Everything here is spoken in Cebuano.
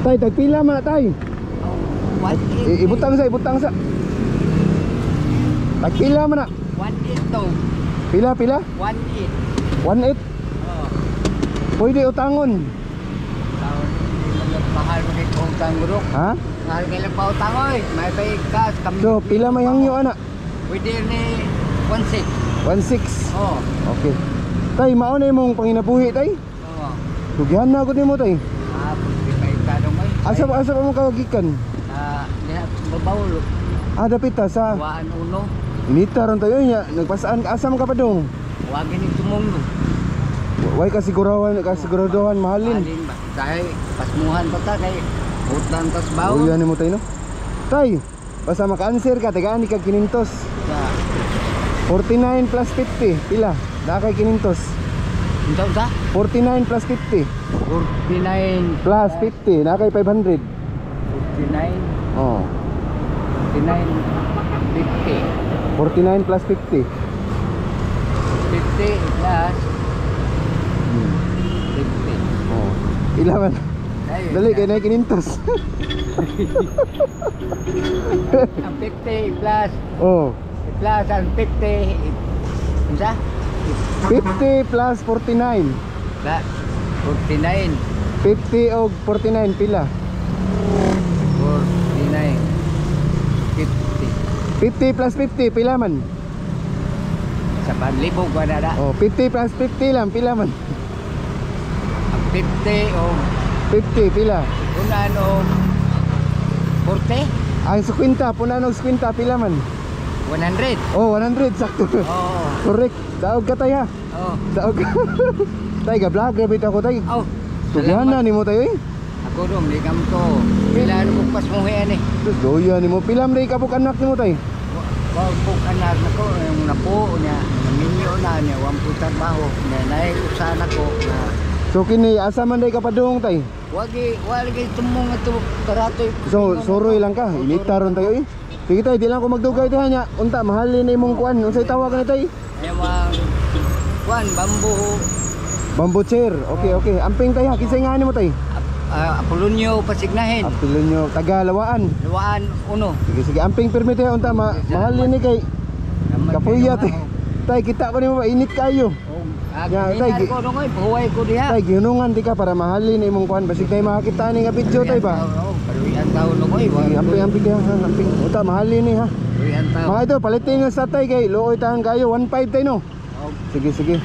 Tay, tagpila man na, tay? 1.8. Ibutang sa, ibutang sa. Tagpila man na. 1.8 to. Pila, pila? 1.8. 1.8. Oh. Pwede utangon. Taon, mahal mo kay pautang guro. Ha? Mahal kay lang pautang oy. May pay gas kami. So, pila may hangyo ana? Pwede ni 1.6. 1.6. Oh. Okay. Tay, mao na imong panginabuhi, tay. Oh. Sugihan na gud nimo, tay. Ah, pwede pay ka dong oy. Asa asa pa mo kagikan? Ah, diha babaw. Ah, dapit ta sa Waan uno. Inita ron tayo nya, nagpasaan ka, asa man ka pa dong? Wa gini tumong. Way kasigurahan, kasiguraduhan mahalin. Mahalin ba? Dahil pasmuhan pa ta kay utang tas bawo. Uyan nimo, tay, no. Tay, basta maka-answer ka, tagaan ni kag 500. Sa 49 plus 50, pila? Naa kay 500. Unsa unsa? 49 plus 50 49 plus 50, naa kay 500. 49 Oh, 49 50. 49 plus 50. 50 plus 50. Oh. Ila man? Ay, Dali kay naa 500. Ang 50 plus Oh, plus ang 50, unsa? 50 plus 49. Plus 49. 50 og 49 pila? 49 50. 50 plus 50 pila man? Sa panlibog ba na? Oh, 50 plus 50 lang pila man? Ang 50 o 50 pila? Unan o 40. Ang 50, punan og 50 pila man? 100. Oh, 100 sakto. Oo. Correct. Daog ka, tay, ha. Oh. Daog ka. Tay, ga vlog grabe ta ko, tay. Oh. Sugihan na nimo, tayo eh. Ako dong, di kam to. Pila ko pasmuhian eh. Sus, doya nimo. Pila man ka buk anak nimo, tay? Wa ko anak nako yung napo niya, naminyo na niya, wa po trabaho. Niya nay usa nako na So kini asa man day ka padung, tay? wagi wa lagi tumong ato karatoy. So suroy lang ka. Inita ron tayo eh. Sige tay, di lang ko magdugay tayo nya. Unta mahalin na imong kuan. Unsay tawag ni, tay? Ay kuan bambu. Bamboo chair. Okay, okay. Amping tay ha, kinsay nga nimo, tay? Apolonio Pasignahin. Apilonyo taga Lawaan. Luwaan uno. Sige sige, amping permit tayo unta mahalin ni kay kapuya tay. Tay, kita ko nimo ba init kayo. Oh, Ya, tay, tay ko dong oy, buhay ko diha. Tay, gihunungan di ka para mahalin na imong kuan basig tay makakita ni nga video, tay, ba. Oo, kaluyan taon ko oy. Sige, amping amping kaya ha, amping. Unta mahalin ni ha. Kaluyan taon. Mga ito, palitin yung sa tay kay luoy tahan kayo 1.5 tay no. Oh, Sige sige.